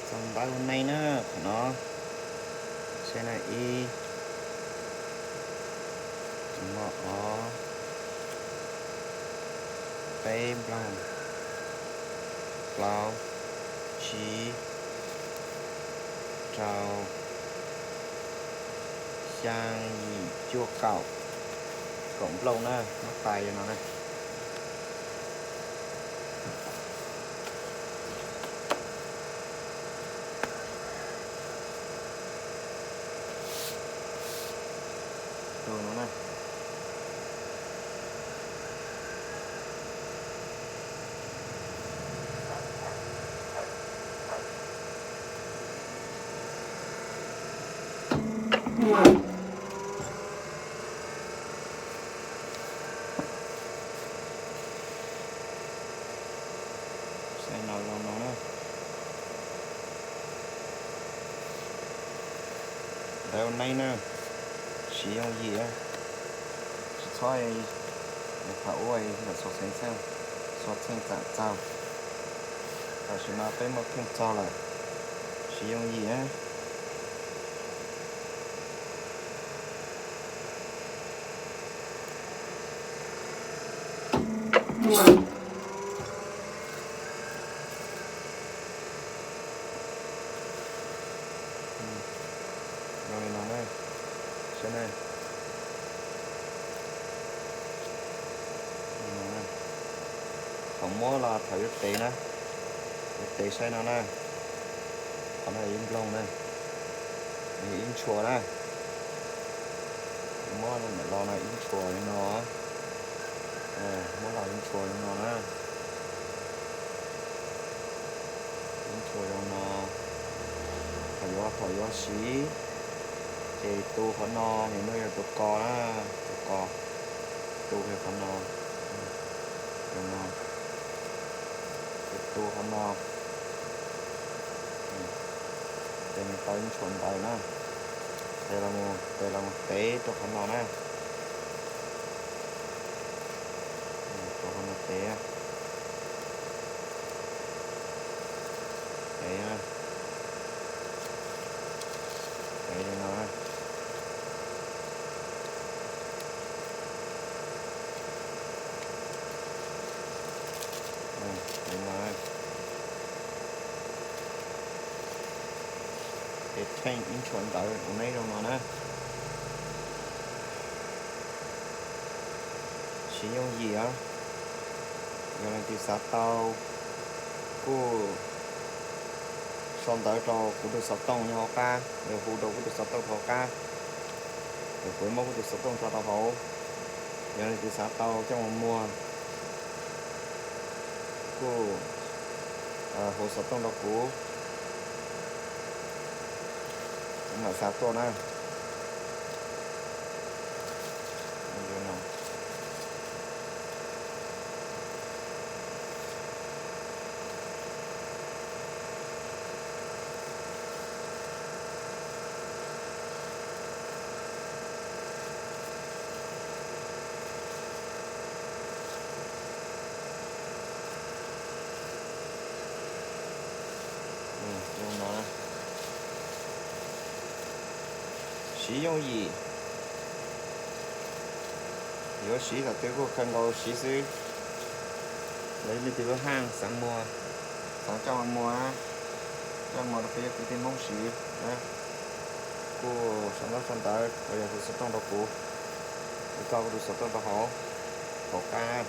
Ntawv ua neej na, qhov no, saib na, ib, mo, ob, peb nplooj, plaub, tsib, rau, xyaa, yim, cuaj, kaum, kaum nplooj na, muab tais no na. Tus no na. Saib no zoo no na. Ntawv ua neej na, siv yooj yim, tsis txhob, thaum ub lam xuas xeev xwb, xuas txheej txam txaug. Tam sim no peb muaj pheej txaug lawm, siv yooj yim na. Zoo li no na, saib na. Thaum muab los thaum yuav tev na, yuav tev saib no na. Qhov no yog ib nplooj na, yog ib ntshua na. Muab los no ib ntshua li no, muab los ib ntshua li no na. Ib ntshua zoo no. Thaum yuav, thaum yuav siv ces tu qhov no, nws yog tus ko na, tus ko, tu qhov no, zoo no, ces tu qhov no, ces nws tau ib ntshua ntawv na. Tes los, tes los mus tev rau qhov no na. Rau qhov no tev, tev, tev li no. Ces theej ib ntshua ntawv ua neej zoo no na. Siv yooj yim os. Yog leej twg xav tau kuj sau ntawv rau kuv tus xov tooj nyob hauv qab, yog hu rau kuv tus xov tooj rau hauv qab, es kuv muab kuv tus xov tooj tso rau hauv. Yog leej twg xav tau coj mus muag kuj hu xov tooj rau kuv, kuv mam xa tuaj na. Siv yooj yim, yuav siv thaum twg kuj khaws nkaus siv xwb. Yog leej twg lub haj xav muag, xav coj mus muag, coj mus muag rau peb cov kwv tij Hmoob siv, kuj sau ntaub sau ntawv los yog hu xov tooj rau kuv, kuv tso kuv tus xov tooj rau hauv, hauv qab.